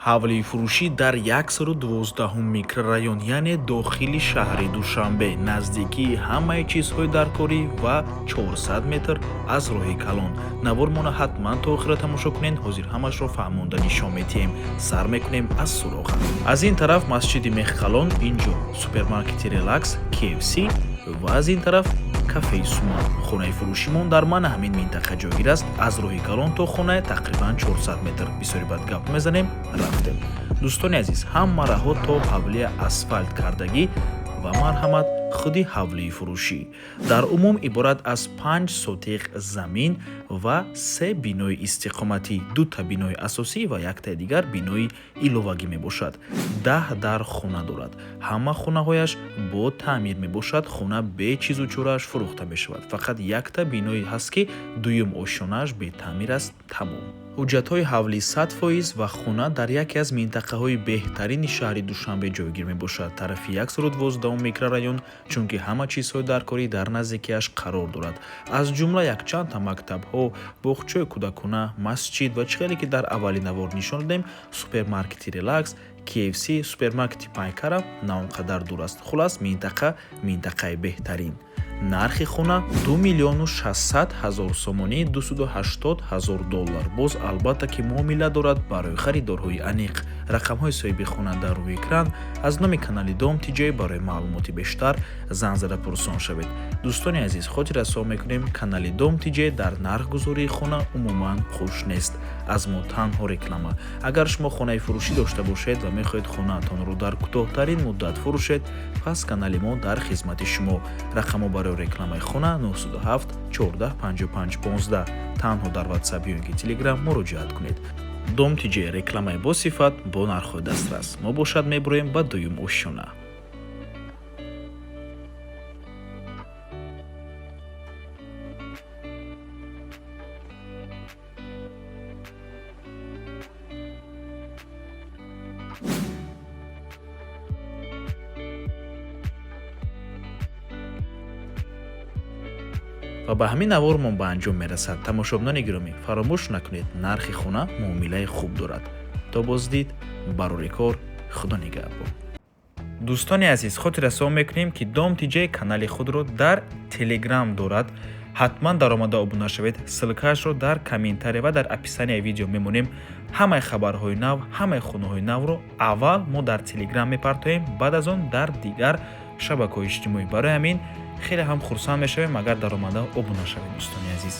Ҳавлии фурӯшӣ дар 112 микрорайон, яъне дохили шаҳри Душанбе, наздикии ҳамаи чизҳои даркорӣ ва 400 метр аз роҳи калон. Навормона ҳатман то охира тамошо кунед, ҳозир ҳамашро фаҳмонда нишон медиҳем. Сар мекунем аз суроға. Аз ин тараф масҷиди Мехқалон, инҷо супермаркети Релакс, KFC ва аз ин тараф кафеи Суман. Хонаи фурӯшимон дар мана ҳамин минтақа ҷойгир аст. Аз роҳи калон то хона тақрибан 400 метр. Бисёри бад гап мезанем, рафтем. Дӯстони азиз, ҳама раҳо то ҳавлия асфалт кардагӣ ва марҳамат, худи ҳавлии фурӯшӣ дар умум иборат аз 5 сотиқ замин ва се бинои истиқоматӣ: дута бинои асосӣ ва яктаи дигар бинои иловагӣ мебошад. 10 дар хона дорад, ҳама хонаҳояш бо таъмир мебошад. Хона бе чизу чорааш фурӯхта мешавад, фақат якта биное ҳаст, ки дуюм ошёнааш бетаъмир аст, тамом. Ҳуҷҷатҳои ҳавлӣ 100% ва хона дар яке аз минтақаҳои беҳтарини шаҳри Душанбе ҷойгир мебошад, тарафи 112 микрорайон, чунки ҳама чизҳои даркорӣ дар наздикиаш қарор дорад, аз ҷумла якчандта мактабҳо, боғчаи кӯдакона, масҷид ва чӣ хеле ки дар аввали навор нишон додем, супермаркети Релакс, KFC, супермаркети Пайкара на он қадар дур аст. Хулас, минтақа минтақаи беҳтарин. Нархи хона 2 миллиону 600 ҳазор сомонӣ, 280 ҳазор доллар. Боз, албатта, ки муомила дорад. Барои харидорҳои аниқ рақамҳои соҳиби хона дар рӯи экран. Аз номи канали Дом Тиҷой барои маълумоти бештар занг зада пурсон шавед. Дӯстони азиз, хотиррасон мекунем, канали Дом Тиҷой дар нархгузории хона умуман хуш нест, аз мо танҳо реклама. Агар шумо хонаи фурӯшӣ дошта бошед ва мехоҳед хонаатонро дар кӯтоҳтарин муддат фурӯшед, пас канали мо дар хизмати шумо. Рақамҳо барои рекламаи хона 907 14 55 15. Танҳо дар Ватсап ё ин ки Телеграм муроҷиат кунед. Дом Тиҷей: рекламаи босифат бо нархҳои дастрас. Мо бошад, мебуроем ба дуюм ошёна. Ва ба ҳамин навормон ба анҷом мерасад. Тамошобинони гиромӣ, фаромӯш накунед, нархи хона муомилаи хуб дорад. То боздид, барори кор, Худо нигаҳбон. Дӯстони азиз, хотиррасон мекунем, ки Дом Тиҷай канали худро дар Телеграм дорад. Ҳатман даромада обуна шавед. Ссылка ашро дар комментария ва дар описания видео мемонем. Ҳамаи хабарҳои нав, ҳамаи хонаҳои навро аввал мо дар Телеграм мепартоем, баъд аз он дар дигар шабакаҳои иҷтимоӣ. Барои ҳамин хеле ҳам хурсанд мешавем, агар даромада обуна шавед, дӯстони азиз.